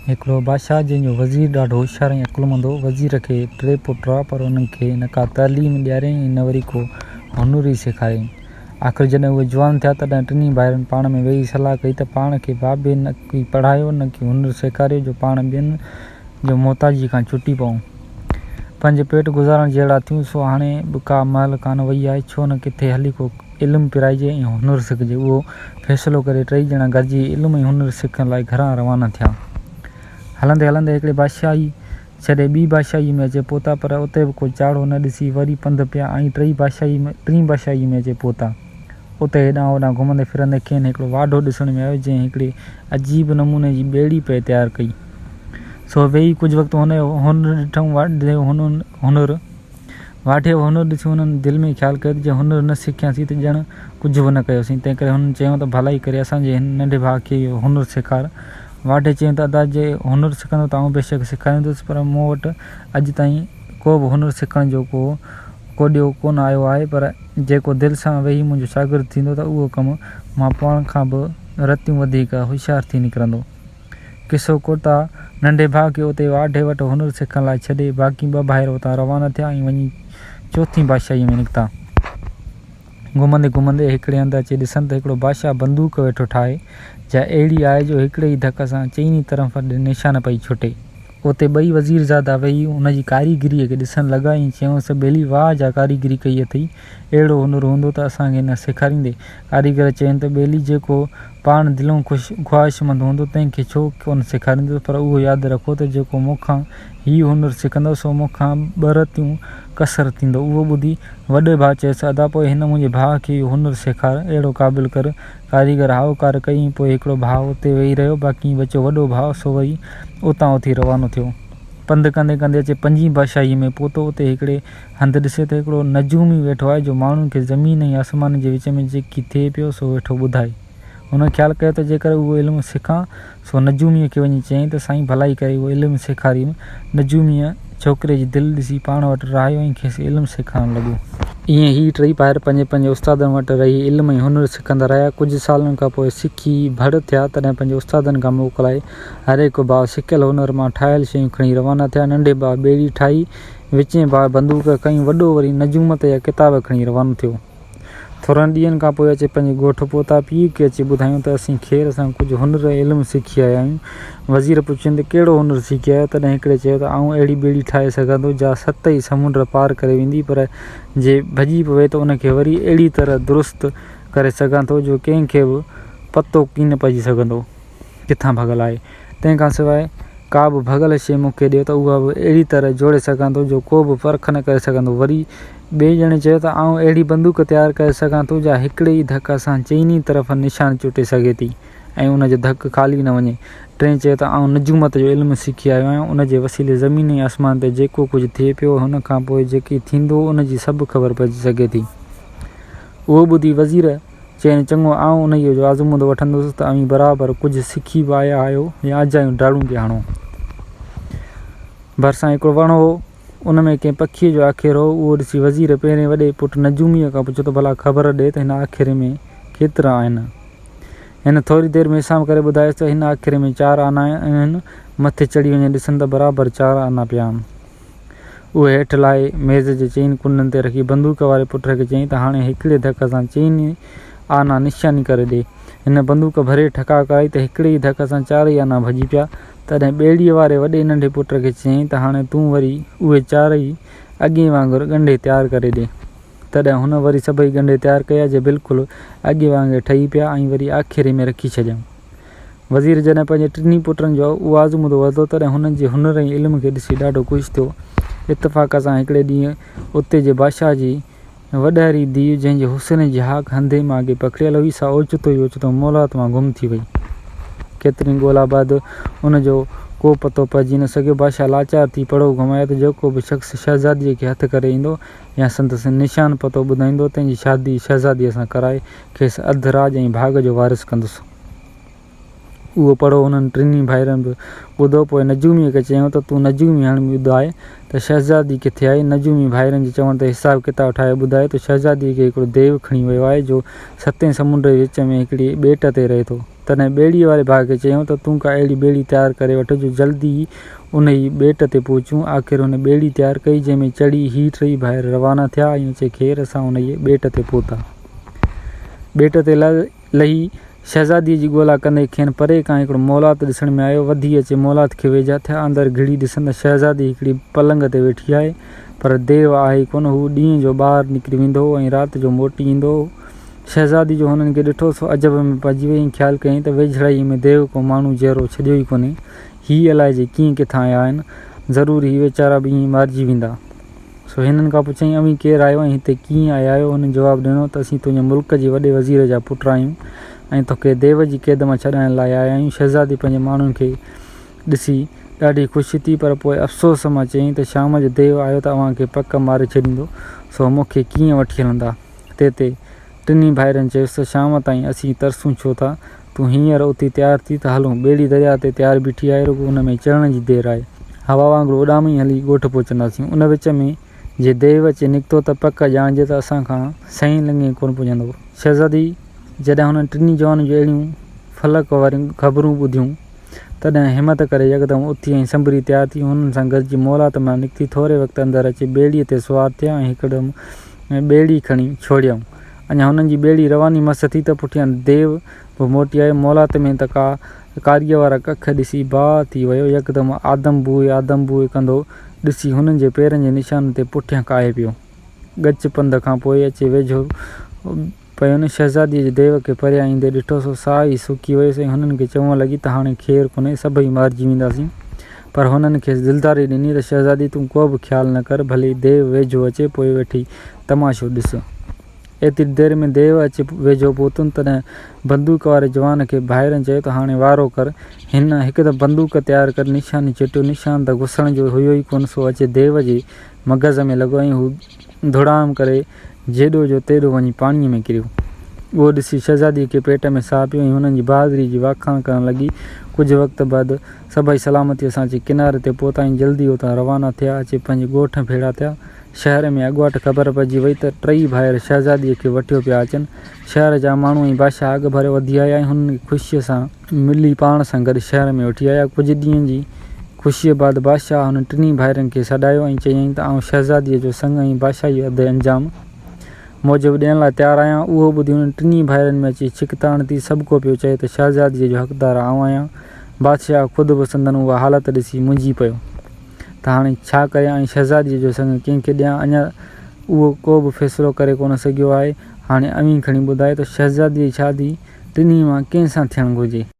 هڪڙو بادشاهه جنهن جو وزير ڏاڍو هوشيار ۽ عقلمند هو. وزير کي ٽي پٽ هئا، پر انهن کي نه ڪا تعليم ڏياريائين ۽ نه وري ڪو هنر ئي سيکاريائين. آخر جڏهن اهي جوان ٿيا، تڏهن ٽنهي ڀائرن پاڻ ۾ ويهي صلاح ڪئي ته پاڻ کي بابي نه ڪي پڙهايو نه ڪي هنر سيکاريو جو پاڻ ٻين جو محتاجيء کان ڇٽي پئون. پنهنجي پيٽ گذارڻ جهڙا ٿيون، سو هاڻي به ڪا مهل ڪانه وئي آهي، ڇو نه ڪٿي هلي ڪو علم پرائجي ۽ هنر سکجي. اهو فيصلو ڪري ٽئي ڄڻا گڏجي علم ۽ هنر سکڻ لاء گهران روانا ٿيا. هلندي هلندي هڪڙي بادشاهي ڇڏي ٻي بادشاهيء ۾ اچي پهتا، پر اتي به ڪو چاڙهو نه ڏسي وري پنڌ پيا ۽ ٽئي بادشاهي ٽين بادشاهيء ۾ اچي پهتا. اتي هيڏانهن هوڏانهن گهمندي ڦرندي کين هڪڙو واڍو ڏسڻ ۾ آيو، جنهن هڪڙي عجيب نموني جي ٻيڙي پئي تيار ڪئي. سو ويهي ڪجهه وقت هن جو هنر ڏٺائون. واڍي جو هنر واڍي جو هنر ڏسي هنن دل ۾ خيال ڪيو ته جي هنر نه سکياسين ته ڄڻ ڪجهه به نه ڪيوسين. تنهنڪري هنن چيو ته ڀلائي ڪري اسان جي هن ننڍي ڀاء کي اهو هنر سيکار. واڍي چيو ته ادا جي هنر سکندو ته آئون بيشڪ سيکاريندس پر مون وٽ اڄ تائين ڪو به هنر سکڻ جو ڪو ڪوڏيو ڪونه آيو آهي پر جيڪو دل سان ويهي منهنجو شاگرد ٿيندو ته اهو ڪم مان پاڻ کان به رتيون وڌيڪ هوشيار ٿي نڪرندو. قصو ڪوتاهه، ننڍي ڀاء کي اتي واڍي وٽ هنر سکڻ لاء ڇڏي، باقي ٻه ڀائر اتان روانا ٿيا ۽ وڃي چوٿين بادشاهيء ۾ نڪتا. گهمندي گهمندي هڪڙي هنڌ اچي ڏسن ته هڪڙو بادشاهه بندوق ويٺو ٺاهي، جا اهڙي آهي جو هڪڙي ئي ڌڪ سان چئني طرفن ڏي نشان پئي ڇٽي. اتي ٻئي وزيرزادا ويهي هن جي ڪاريگريء کي ڏسڻ لڳا ۽ چيائونس ته ٻيلي واهه جا ڪاريگري ڪئي اٿئي، اهڙو هنر هوندو ته اسان کي نه سيکاريندي. ڪاريگر چين ته ٻيلي جيڪو پاڻ دلئون خوش خواهشمند هوندو تنهن کي ڇو ڪونه سيکاريندس پر اهو ياد رکو ته جيڪو مون کان هي هنر سکندو سو مون کان ٻه رتيون ڪسر ٿيندو. اهو ٻڌي وڏي ڀاء چيس ادا پوء هن منهنجي ڀاء کي اهو هنر سيکار، اهڙو قابل ڪر. ڪاريگر هائوڪار ڪئي ۽ پوء هڪڙو ڀاء اتي ويهي رهيو باقي بچيو وڏو ڀاء سو وري اتان اٿي روانو ٿيو. پنڌ ڪندي ڪندي اچي پنجين بادشاهيء ۾ پهتو. اتي هڪڙي هنڌ ڏسي ته هڪڙو نجومي ويٺو آهي، جو ماڻهن کي زمين ۽ آسمان جي وچ ۾ جيڪي ٿئي پيو، سو ويٺو ٻڌائي. هن خيال ڪيو ته جيڪر اهو علم سکان، سو نجوميء کي وڃي چيائين ته سائين ڀلائي ڪري اهو علم سيکاريم. نجوميء ڇوڪري جي دل ڏسي پاڻ وٽ رهايو ۽ کيس علم سيکارڻ لڳو. ائين هي ٽئي ڀائر پنهنجي پنهنجي استادن وٽ رهي علم ۽ هنر سکندا رهيا. ڪجهه سالن کان پوء سکي ڀڙ ٿيا، تڏهن پنهنجي استادن کان موڪلائي هر هڪ ڀاء سکيل هنر مان ٺاهيل شيون کڻي روانا ٿيا. ننڍي ڀاء ٻيڙي ٺاهي، وچين ڀاء بندوق کنئي، وڏو وري نجومت جا ڪتاب کڻي روانو ٿيو. ٿورن ڏينهن کان پوء اچي پنهنجي ڳوٺ پهتا. پيء کي اچي ٻڌايائون ته اسين خير سان ڪجهه هنر ۽ علم سکي آيا آهيون. وزير پڇين ته ڪهڙو هنر سکي آيا آهيو؟ تڏهن هڪڙي چيو ته آئون اهڙي ٻيڙي ٺاهي سگهان ٿو، جا ست ئي سمنڊ پار ڪري ويندي، پر جي ڀڄي پوي ته ان کي وري اهڙي طرح درست ڪري سگهان ٿو، جو ڪنهن کي به پتو ڪين پئجي سگهندو. ڪٿان ڀڳل آهي. تنهن کان سواء ڪا به ڀڳل شيء مون کي ڏيو ته اها به اهڙي طرح جوڙي سگهان ٿو جو ڪو به پرک نه ڪري سگهندو. وري ٻئي ڄڻي چيو ته آئون اهڙي بندوق تيار ڪري سگهان ٿو جا هڪڙي ئي ڌڪ سان چئني طرفن نشان چٽي سگهي ٿي ۽ ان جو ڌڪ خالي نه وڃي. ٽئين چيو ته آئون نجومت جو علم سکي آيو آهيان، ان جي وسيلي زمين ۽ آسمان تي جيڪو ڪجهه ٿئي پيو ۽ ان کان پوء جيڪي ٿيندو ان جي سڀ خبر پئجي سگهي ٿي. اهو ٻڌي وزير چين، چڱو، آئون انهيء جو آزمودو وٺندس ته اوهين برابر ڪجهه سکي به آيا آهيو يا اجايون ڊاڙون پيا هڻو. ڀرسان هڪڙو وڻ هو، ان ۾ ڪنهن پکيء جو آکيرو هو. اهو ڏسي وزير پهرين وڏي پٽ نجوميء کان پڇيو ته ڀلا خبر ڏي ته هن آکيري ۾ ڪيترا آهن؟ هن ٿوري دير ۾ حساب ڪري ٻڌايس ته هن آکيري ۾ چار آنا آهن. مٿي چڙهي وڃي ڏسن ته برابر چار آنا پيا آهن. اهي هيٺ لاهي ميز جي چئن ڪنڊن تي رکي بندوق واري پٽ کي چيائين ته هاڻي هڪڙي ڌڪ سان چئن ئي آنا نشاني ڪري ڏي. هن بندوق ڀري ٺڪاء ڪرائي ته هڪڙي ئي ڌڪ سان چارئي آنا ڀڄي پيا. تڏهن ٻيڙيء واري وڏي ننڍي پٽ کي چيائين ته هاڻي تون وري اهي چارئي اڳئين وانگر ڳنڍي تيار ڪري ڏي. تڏهن هن وري سڀئي ڳنڍي تيار ڪيا جي بلڪل اڳئين وانگر ٺهي پيا ۽ وري آکيري ۾ رکي ڇڏيائون. وزير جڏهن پنهنجي ٽنهي پٽن جو اهو آزمودو ورتو، تڏهن هنن جي هنر ۽ علم کي ڏسي ڏاڍو خوش ٿيو. اتفاق سان هڪڙي ڏينهن اتي جي بادشاهه جي وڏهري ڌيء، جنهن جي حسن جي هاڪ هنڌين مان اڳي پکڙيل هئي، سا اوچتو ئي اوچتو مولات مان گم ٿي وئي. ڪيترين ڳولا بعد ان جو ڪو پتو پئجي نه سگهيو. بادشاهه لاچار ٿي پڙهو گهمايو ته جيڪو به شخص شهزاديء کي هٿ ڪري ايندو يا سندس نشان پتو ٻڌائيندو، تنهن جي شادي شهزاديء سان ڪرائي کيس اڌ راڄ ۽ ڀاڳ جو وارث ڪندس. اهو پڙهو هنن ٽنهي ڀائرن به ٻڌو. پوء نجوميء کي چيائون ته تون نجومي هڻ ٻڌاء ته شهزادي ڪٿي آهي؟ نجومي ڀائرن جي چوڻ تي حساب ڪتاب ٺاهي ٻڌايو ته شهزاديء کي هڪڙو ديو کڻي ويو آهي، جو ستين سمنڊ جي وچ ۾ هڪڙي ٻيٽ تي رهي ٿو. تڏهن ٻيڙيء واري ڀاء کي چيائون ته تون ڪا اهڙي ٻيڙي تيار ڪري وٺ جو جلدي ئي انهيء ٻيٽ تي پهچون. آخر هن ٻيڙي تيار ڪئي، جنهن ۾ چڙهي هي ٽيئي ڀائر روانا ٿيا ۽ اچي خير سان انهيء ٻيٽ تي پهتا. ٻيٽ تي لهي شهزاديء جي ڳولا ڪندي کين پري کان هڪڙو مولات ڏسڻ ۾ آيو. وڌي اچي مولات کي ويجها ٿيا. اندر گهڙي ڏسن ته شهزادي هڪڙي پلنگ تي ويٺي آهي، پر ديو آهي ئي ڪونه. هو ڏينهن جو ٻاهر نڪري ويندو هو ۽ رات جو موٽي ايندو هو. شهزادي جو هنن کي ڏٺو سو عجب ۾ پئجي وئي ۽ خيال ڪيائين ته ويجهڙائيء ۾ ديو ڪو ماڻهو جيئرو ڇڏيو ئي ڪونهي. هي الائجي ڪيئن ڪٿان آيا آهن. ضرور هي ويچارا به ائين مارجي ويندا. سو هنن کان پڇيائين، اوهين ڪير آهيو ۽ هتي ڪيئن آيا آهيو؟ هنن جواب ڏنو ته اسين تنهنجي ملڪ جي وڏي وزير جا پٽ آهيون ۽ توکي ديو جي قيد مان ڇڏائڻ لاء آيا آهيون. شهزادي پنهنجي ماڻهن کي ڏسي ڏاڍي خوش ٿي، پر پوء افسوس مان چيائين ته شام جو ديو آيو ته اوهان کي پڪ ماري ڇڏيندو، سو مون کي ڪيئن وٺي هلندا؟ تنهن تي ٽنهي ڀائرن چيس ته شام تائين اسين ترسون ڇو ٿا؟ تون هينئر اٿي تيار ٿي ته هلون. ٻيڙي درياء تي تيار بيٺي آهي، رڳو ان ۾ چڙهڻ جي دير آهي. هوا وانگر اڏامي هلي ڳوٺ پهچنداسين. ان وچ ۾ جي ديو اچي نڪتو ته پڪ ڄاڻجي ته اسان کان سئين لڱي ڪونه پڄندو. شهزادي جڏهن هنن ٽنهي جوانن جون اهڙيون فلڪ واريون خبرون ٻڌيون، تڏهن همت ڪري يڪدم اٿي ۽ سنڀري تيار ٿي، هنن سان گڏجي مولات مان نڪتي. ٿوري وقت اندر اچي ٻيڙيء تي سوار ٿيا ۽ هڪدم ٻيڙي کڻي ڇوڙيائون. اڃا هنن جي ٻيڙي رواني مس ٿي ته پٺيان ديو به موٽي آيو. مولات ۾ ته ڪا ڪاريء وارا ڪک ڏسي باهه ٿي ويو. يڪدم آدم بوء آدم بوء ڪندو ڏسي هنن جي پيرن جي نشانن تي پٺيان ڪاهي پيو. ڳچ پنڌ کان پوء اچي ويجهو پين. شهزاديء جي ديو کي پريان ايندي ڏٺو سو ساهه ئي سڪي ويس ۽ هنن کي چوڻ لڳي ته هاڻي خير ڪونهي، سڀئي مارجي وينداسين. پر هنن کيس دلداري ڏني ته شهزادي تون ڪو به خيال نه ڪر، ڀلي ديو ويجهو اچي پوء ويٺي تماشو ڏس. ايتري دير ۾ ديو اچي ويجهو پهتن، تڏهن بندوق واري جوان کي ڀائرن چيو ته هاڻي وارو ڪر. هن هڪدم بندوق تيار ڪري نشاني چٽيو. نشان ته گسڻ جو هيو ئي ڪونه، سو اچي ديو جي مغز ۾ لڳو ۽ هو ڌڙام ڪري جيڏو جو تيڏو وڃي پاڻيء ۾ ڪريو. اهو ڏسي شهزاديء کي پيٽ ۾ ساهه پيو ۽ هنن جي بهادريء جي واکاڻ ڪرڻ لڳي. ڪجهه وقت بعد سڀئي سلامتيء سان اچي ڪناري تي پهتا ۽ جلدي اتان روانا ٿيا، اچي پنهنجي ڳوٺ ڀيڙا ٿيا. شهر ۾ اڳواٽ خبر پئجي وئي ته ٽئي ڀائر شهزاديء کي وٺيو پيا اچن. شهر جا ماڻهو ۽ بادشاهه اڳڀرو وڌي آيا ۽ هنن کي خوشيء سان ملي پاڻ سان گڏ شهر ۾ وٺي آيا. ڪجهه ڏينهن جي خوشيء بعد بادشاهه هنن ٽنهي ڀائرن کي سڏايو ۽ چيائين ته آئون شهزاديء جو سڱ ۽ بادشاهي عهدي انجام موجب ڏيڻ لاء تيار آهيان. اهو ٻڌي هنن ٽنهي ڀائرن ۾ اچي ڇڪتاڻ ٿي. سڀڪو پيو چئي ته شهزاديء جو حقدار آئون آهيان. بادشاهه خود به سندن اها حالت ڏسي منجهي پيو ته هاڻي ڇا ڪريان ۽ شهزاديء جو سڱ ڪنهن کي ڏيان. اڃا اهو ڪو به فيصلو ڪري ڪونه سگهيو آهي. هاڻي اوهين کڻي ٻڌايو ته شهزاديء جي شادي ٽنهي مان ڪنهن سان ٿيڻ گهرجي؟